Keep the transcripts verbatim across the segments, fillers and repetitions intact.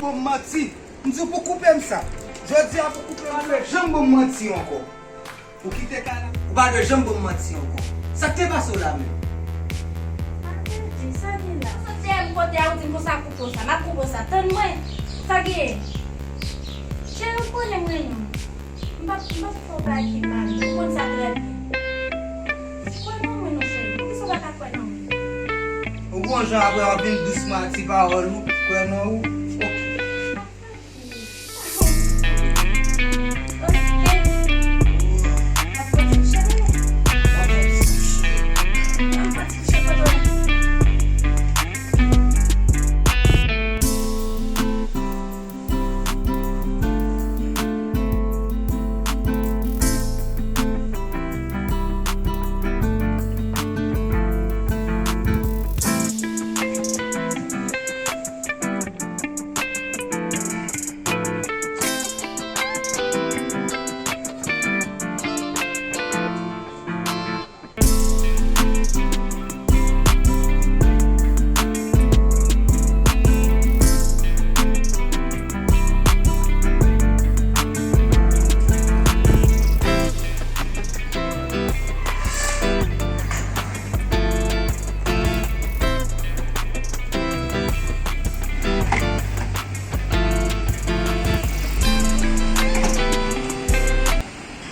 Bon manti. M di w pou koupe m sa. Jodi a pou koupe m. Ou pa dwe janm ban m manti ankò. Ou kite kay la. Ou pa dwe janm ban m manti ankò. Sa k te pase w la menm? Sa vle di, sa gen la? Ou sot dèyè m kote a, ou di m konsa koupe w sa. M ap koupe w sa. Tann mwen. Sa gen? Cheri, ou konnen m renmen w. M p ap, m p ap fè w bagay ki mal. Ou konn sa trè byen. Kwè nan mwen non, cheri. Poukisa w pa ka kwè nan mwen? Ou gon jan apre w ap vin dous mwen ak ti pawòl ou. Kwè nan ou. Oke. Oke. Ap fè ti kouche, bebe. Ap fè ti kouche. Ap fè ti kouche, bebe.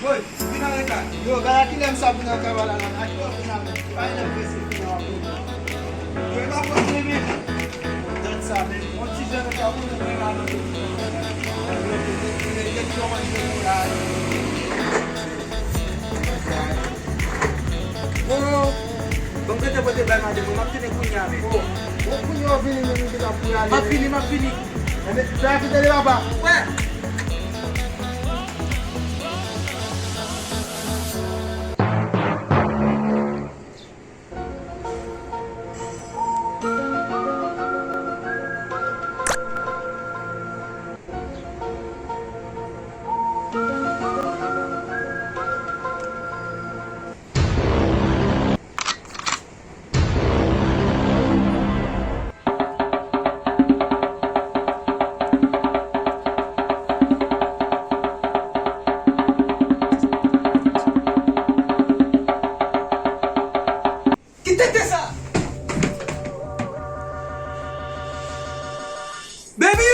Woy, vin antre kay. Yo, gad a kilè m sa vin antre kay la la. A kilè w vin la menm? Pa enève se fini w ap vini. Yo, e pa fòt li menm. Gad sa menm. Yon ti jèn ou ka pou nou vin la nan tout. Yo, yo, yo, yo, yo, yo, yo, yo, yo, yo. Oh, bon, m rete pote bay madanm mwen, m ap tounen kounye a menm. Oh, bon, kounye a w vini menm, m gentan pou ale. M ap vini, m ap vini. Enben, fè afè tande papa. Wè. Ki tete sa? Baby!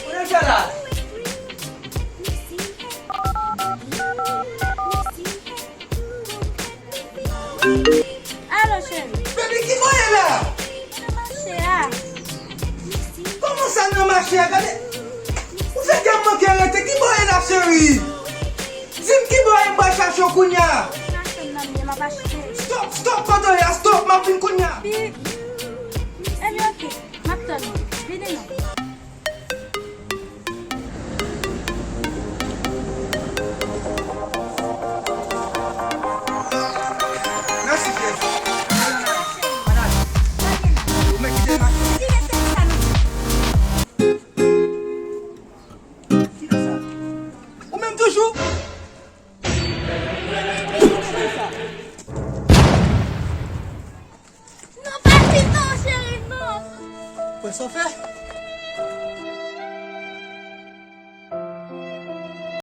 Ou nan fè la? Alo, cheri. Baby, ki bò ye la? Nan mache a. Kòman sa nan mache a? Gade. Ou fè kè m manke rete. Ki bò ye la, cheri? Di m ki bò ye, m pral chache w kounye a. Nan machin nan m ye, m ap achte. Stop, stop, kote w ye a, stop, m ap vin kounye a. Pi, ebyen, oke, m ap tann ou. Vini non. Mèsi, cheri. Ou mèt kite la. Ou menm toujou? Non, pa vin non, cheri, non. Wè sa w fè?